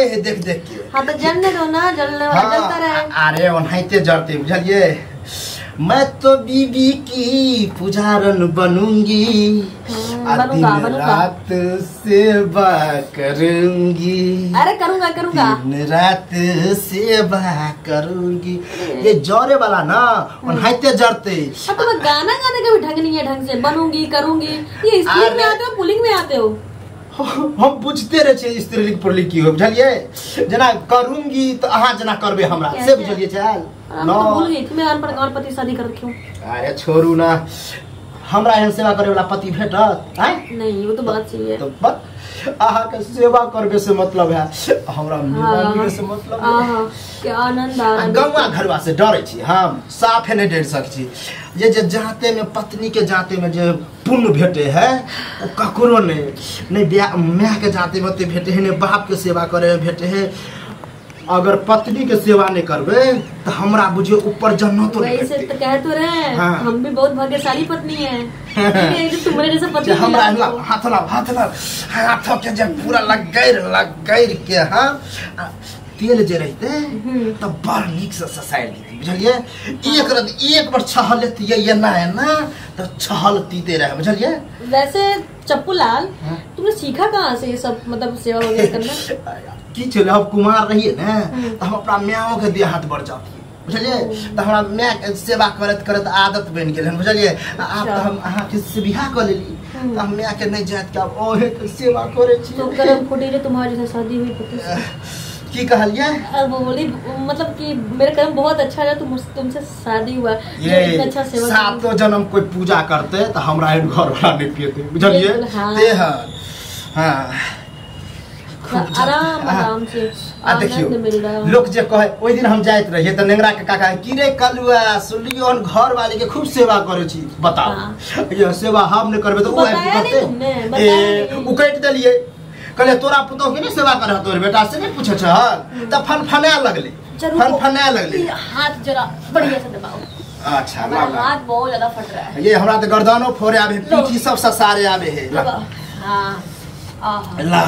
जरे है देख देख के। हाँ तो जलने दो ना, जलने वाला जलता रहे। अरे ओनाहिते जरते बुझलिए। मैं तो बीबी की पुजारन बनूंगी, दिन रात सेवा करूंगी। अरे करूंगा करूंगा, दिन रात सेवा करूंगी। ये जरे वाला ना ओनाहिते जरते। तुम्हें गाना गाने का भी ढंग नहीं है, ढंग से बनूंगी करूंगी। ये स्त्रीलिंग में आते हो पुलिंग में आते हो? हम बुझते रहे छे स्त्रीलिंग पुल्लिंग की हो बुझलिए। जना करूंगी तो अहाँ जना करबे हमरा से बुझलिए। चल हम तो भूल गई थी, मैं अनपढ़ गौर पति शादी कर रखी हूं। अरे छोड़ू ना, हमरा एहन सेवा करे वाला पति भेटत हैं? नहीं वो तो बात सही है। तो बस अहाँ के सेवा करबे से मतलब है, हमरा मिलबे से मतलब है। क्या आनंद आ रहा है। गौवा घरवा से डरे छी हम, साफे नहीं डर सक छी। ये जे जाते में पत्नी के जाते में जे पुण्य भेटे है वो ककरो नहीं, नहीं ब्याह my के जाते में ओते भेटे है, नहीं बाप के सेवा करे में भेटे है। अगर पत्नी के सेवा नहीं करबे तो हमरा बुझियो ऊपर जन्नत तो नहीं वैसे तो कह तो रहे हैं। हाँ। हम भी बहुत भाग्यशाली पत्नी है। तुम्हारे जैसा पति हमरा हाथ लाओ, हाथ लाओ, हाथ के जे पूरा लगैर के हां तेल जे रहते तो बड़ नीक से ससाइल देती बुझलिए। एक रत एक बार छहल लेती ये ना है ना तो छहल तीते रहे बुझलिए। वैसे चप्पू लाल तुमने सीखा कहाँ से ये सब, मतलब सेवा वगैरह करना? की छले हम कुमार रहिए ना तो हम अपना माओ के देह हाथ बढ़ जाती बुझलिए। तो हमरा my के सेवा करत करत आदत बन गेल बुझलिए। आब तो हम अहाँ के से बियाह कर लेली तो हम my के नहीं जात के आब ओहे के सेवा करे छी। तो करम फूटी रे तुम्हारी जैसे शादी हुई पति से। की कहलिए? वो बोली मतलब कि मेरा कर्म बहुत अच्छा रहा तुमसे शादी हुआ, ये अच्छा सेवा। सातों जन्म कोई पूजा करते तो हमरा एहन घर वाला नहीं पेते बुझलिए। ते हां हां आराम आराम से देखियो लोग जे कहे ओइ दिन हम जाइत रहिए त नेंगरा के काका की रे कलुआ सुनलियो हन घर वाले के खूब सेवा करे छी। बताओ ये सेवा हम नहीं करबे त उ आबि करते? ए उ काटि देलिए, कहले तोरा पुतोह के नहीं सेवा करे तोर बेटा से नहीं पूछे छ त फनफना लगले, फनफना लगले। हाथ जरा बढ़िया से दबाओ। अच्छा हाथ बहुत ज्यादा फट रहा है। ये हमरा त गर्दनो फोड़े आबे, पीठी सब ससारे आबे है। हां आहा ला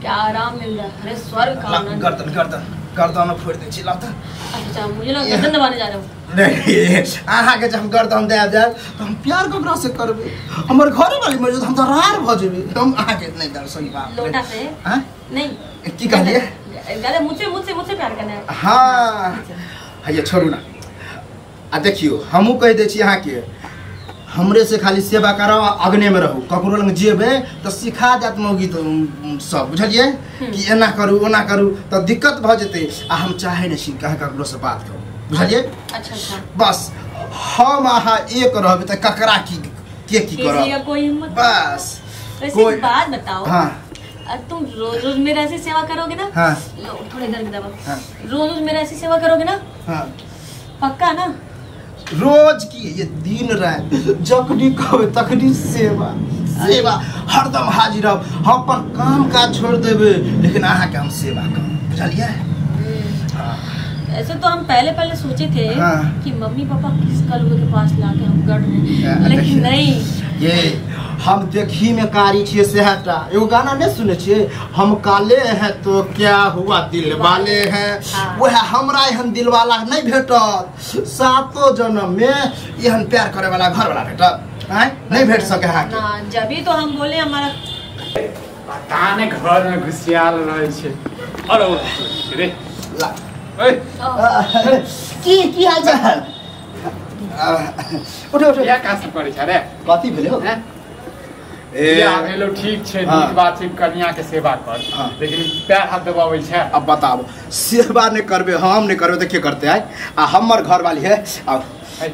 क्या आराम मिल रहा है। अरे स्वर्ग का आनंद। गर्दन गर्दन गर्दन फोड़ दे छी ला त। अच्छा मुझे ना गर्दन दबाने जा रहा हूं। नहीं अहाँ के जब हम गर्दन दे जाए तो हम प्यार ककरा से करबे? हमर घरे वाली मर हम तो रार भ जेबे। हम अहाँ के नहीं दर सही बात लोटा से हां नहीं की कहलिए? गले मुझसे मुझसे मुझसे प्यार करना है। हां हैया छोड़ू ना। आ देखियो हमहू कह दे छी अहाँ के हमरे से खाली सेवा करो अग्ने में रहू, ककरो लग जेबे तो सिखा जात मौगी तो सब बुझलिए कि एना करू ओना करू तो दिक्कत भ जेते। आ हम चाहे नहीं छी कहाँ ककरो से बात करू बुझलिए। अच्छा अच्छा बस हम अहाँ एक रहबे त ककरा की के की करब कोई हिम्मत बस। वैसे एक बात बताओ। हां तुम रोज रोज मेरा ऐसी सेवा करोगे ना? हां लो थोड़े इधर दबा। हां रोज रोज मेरा ऐसी सेवा करोगे ना? हां पक्का ना? रोज की ये दिन रात जखनी कहबे तखनी सेवा सेवा हरदम हाजिर रहब। हम अपन काम काज छोड़ देबे लेकिन अहाँ के हम सेवा करब बुझलिए। ऐसे तो हम पहले पहले सोचे थे हाँ। कि मम्मी पापा किस कलुए के पास लाके हम गढ़ रहे, लेकिन नहीं। ये हम देखी में कारी छिए सेहटा एगो गाना नहीं सुने छिए हम काले हैं तो क्या हुआ दिल वाले हैं। हाँ। वह हमरा एहन दिल वाला नहीं भेटत, सातों जन्म में एहन प्यार करे वाला घर वाला भेटत हैं नहीं भेट सके है ना। जब भी तो हम बोले हमारा पता नहीं घर में घुसियाल रहे छे। अरे रे ला ओए की हाल चाल? उठो उठो। या का सब करे छ रे? कथी भेलै हो? ए बियाह भेलो ठीक छै, नीक बात छै, कनिया के सेवा कर, लेकिन पैर हाथ दबाबै छै। अब बताबो सेवा नहीं करबे हम नहीं करबे त के करते आइ? आ हमर घर वाली है अब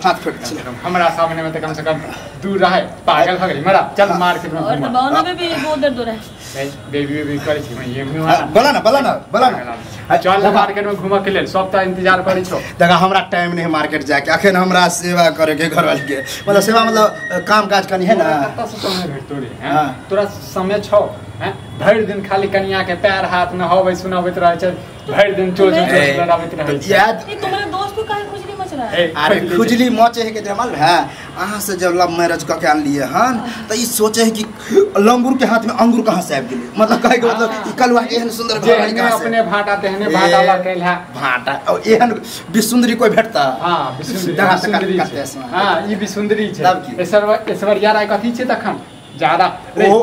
हाथ फेंक छी हमरा सामने में त कम से कम दूर रहे। पागल भ गेली मरा चल मार्केट में और दबावना में भी बहुत दर्द हो रहा है। नहीं बेबी बेबी करै छी ये में बोला ना बोला ना बोला ना चल मार्केट में घूम के लेल सब त इंतजार करै छौ। देखा हमरा टाइम नहीं मार्केट जाके, अखन हमरा सेवा करे के घर वाली के मतलब सेवा मतलब काम काज कनी है ना। कत से समय भेटतो रे हैं? तोरा समय छौ हैं? भरि दिन खाली कनिया के पैर हाथ नहाबै सुनाबैत रहै छै, भरि दिन चोच चोच लड़ाबैत रहै छै। याद तुम्हारे दोस्त को काहे खुजली मच रहा है। अरे खुजली मचे है के जमाल है। अहाँ से जब लव मैरिज क के आनलिए हन त ई सोचे है कि लंगूर के हाथ में अंगूर कहाँ से आबि गेलै। मतलब कहे के मतलब ई कलुआ एहन सुंदर घरवाली कहाँ से अपने भाटा तेहने भाटा लकेल है भाटा और एहन बिसुंदरी कोई भेटता। हां बिसुंदरी। हां ई बिसुंदरी छै। ऐश्वर्या राय कथी छै तखन ज्यादा।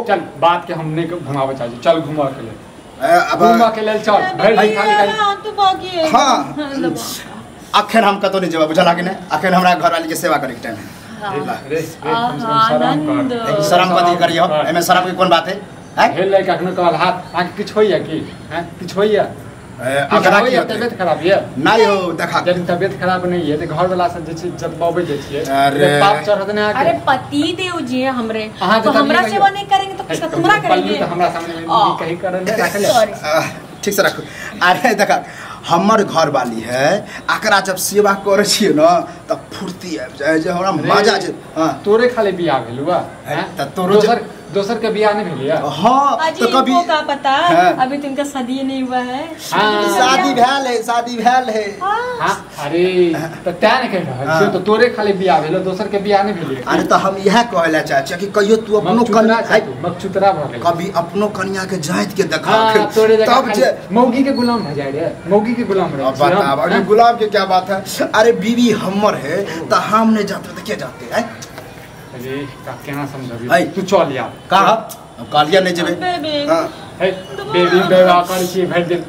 चल बात के हमने घुमावे चाहे चल घुमा के लेल अब घुमा के लेल चल भरि खाली खाली तू बाकी है। हां अखन हम कतो नहीं जेबा बुझला कि नहीं। अखन हमरा घरवाली के सेवा करे के टाइम है। रे शरम कर शरम कथी करियो एमे शरम के कोन बात है? हेल ले कखनो कहल हाथ आके किछ होइया की हैं किछ होइया अकरा की तबियत खराब ये नहीं हो देखा जब तबियत खराब नहीं है तो घर वाला से जे छै जतबाबै जे छियै पाप चढ़त ने अरे पति देव जी है हमरे तो हमरा सेवा नहीं करेंगे तो किसका तुम्हारा करेंगे? तो हमरा सामने में कहीं करल रख ले ठीक से रखो। अरे देखा हमर घर वाली है अकरा जब सेवा करे छियै न त फुर्ती आबि जाय जे हमरा मजा जे। हां तोरे खाली बियाह भेलुआ हैं त तोरो दोसर के बियाह नहीं भेलिया। हां तो कभी का पता अभी तो इनका शादी नहीं हुआ है। शादी भेल है शादी भेल है। हां अरे त तै ने कह रहल छियो तो तोरे खाली बियाह भेलो दोसर के बियाह नहीं भेलिया। अरे त हम इहे कहला चाहै छियै कि कहियो तू अपनो कन्या मकचुतरा भ गेल कभी अपनो कन्या के जाइत के देखा तब जे मौगी के गुलाम भ जाय रे मौगी के गुलाम रे। बताब अरे गुलाम के क्या बात है? अरे बीवी हमर है त हम नहीं जाते त के जाते है? अरे का केना समझबी तू चल यार का कालिया नहीं जेबे। हां हे बेबी बेवा कर छी भरि दिन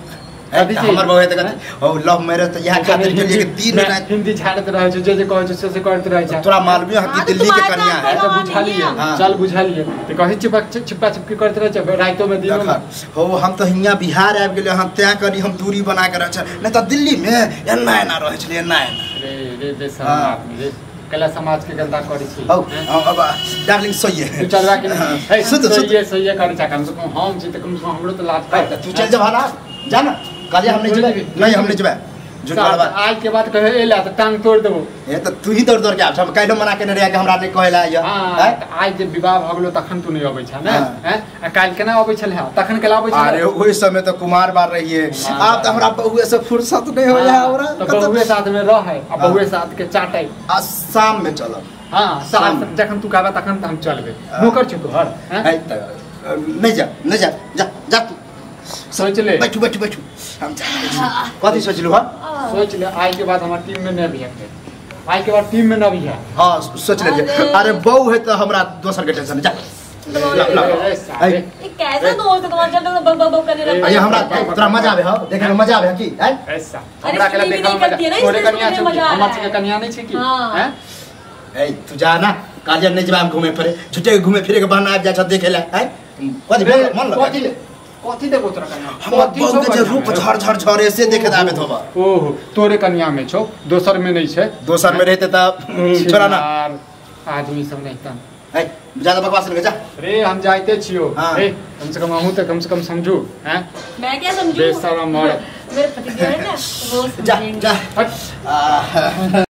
कथी हमर बहु है त कथी ओ लव मैरिज त इहा खातिर के लिए दिन रात हिंदी झाड़त रहै छै जे जे कहै छै से करत रहै छै। तोरा मालूम है कि दिल्ली के कन्या है त बुझलिए चल बुझलिए त कहै छिपक छिपा छिपकी करत रहै छै रातो में दिनो में। हो हम त हिया बिहार आबि गेलै हम तै करी हम दूरी बना के रहै छै नहीं त दिल्ली में एना एना रहै छलै एना एना। रे रे बेशरम आदमी रे कला समाज के गंदा करै छी। अब डार्लिंग सही है तू चलवा के नहीं सही है सही है करै छै कम से कम हम छी त कम से कम हमरो त लाज पाइ। तू चल जा भाला जा ना कालिया हम नहीं जेबै नहीं हम नहीं जेबै झूठ वाला बात। आज के बाद कहे एला त टांग तोड़ देबो। ए त तू ही दौड़ दौड़ के आब हम काल्हि मना केने रहिया के हमरा नहीं कहला आइया। हां आज जे विवाह भ गेलो तखन तू नहीं अबै छ ने हैं आ काल्हि केना अबै छल है तखन केला अबै छल? अरे ओहि समय त कुमार बार रहिए आब त हमरा बहुए से फुर्सत नहीं होया हमरा त बहुए साथ में रहै आ बहुए साथ के चाटै आ शाम में चलब। हां शाम जखन तू कहबा तखन त हम चलबे नौकर छु तोहर हैं नहीं जा नहीं जा जा जा तू सोच ले बैठू बैठू बैठू हम कथी सोचलु हां सोच ले आज के बाद हमर टीम में न भी है आज के बाद टीम में न भी है। हां सोच ले। अरे बहु है त हमरा दोसर के टेंशन जा ये कैसा दोस्त है तुम्हारा चल बक बक बक करने लगता है। ये हमरा तोरा मजा आबे हो देखे में मजा आबे की हैं ऐसा हमरा के देखा मजा तोरे कन्या छै हमर के कन्या नहीं छै की हैं ए तू जा ना कालिया नहीं जेबा हम घूमे फिरे झूठे के घूमे फिरे के बहाना आबि जाइ छ देखे ला हैं कथी मन लगा कथी कथी देखो तोरा कन्या हमर बहु के जे रूप झर झर झरे से देखे आबे होबा। ओहो तोरे कन्या में छौ दोसर में नहीं छै दोसर में रहते त छोरा ना आदमी सब नहीं त ए ज्यादा बकवास नहीं जा रे हम जाइते छियो। ए कम से कम अहूं त कम से कम समझू हैं मैं क्या समझू बेशरम मर्द मेरे पति देव है ना वो जा जा।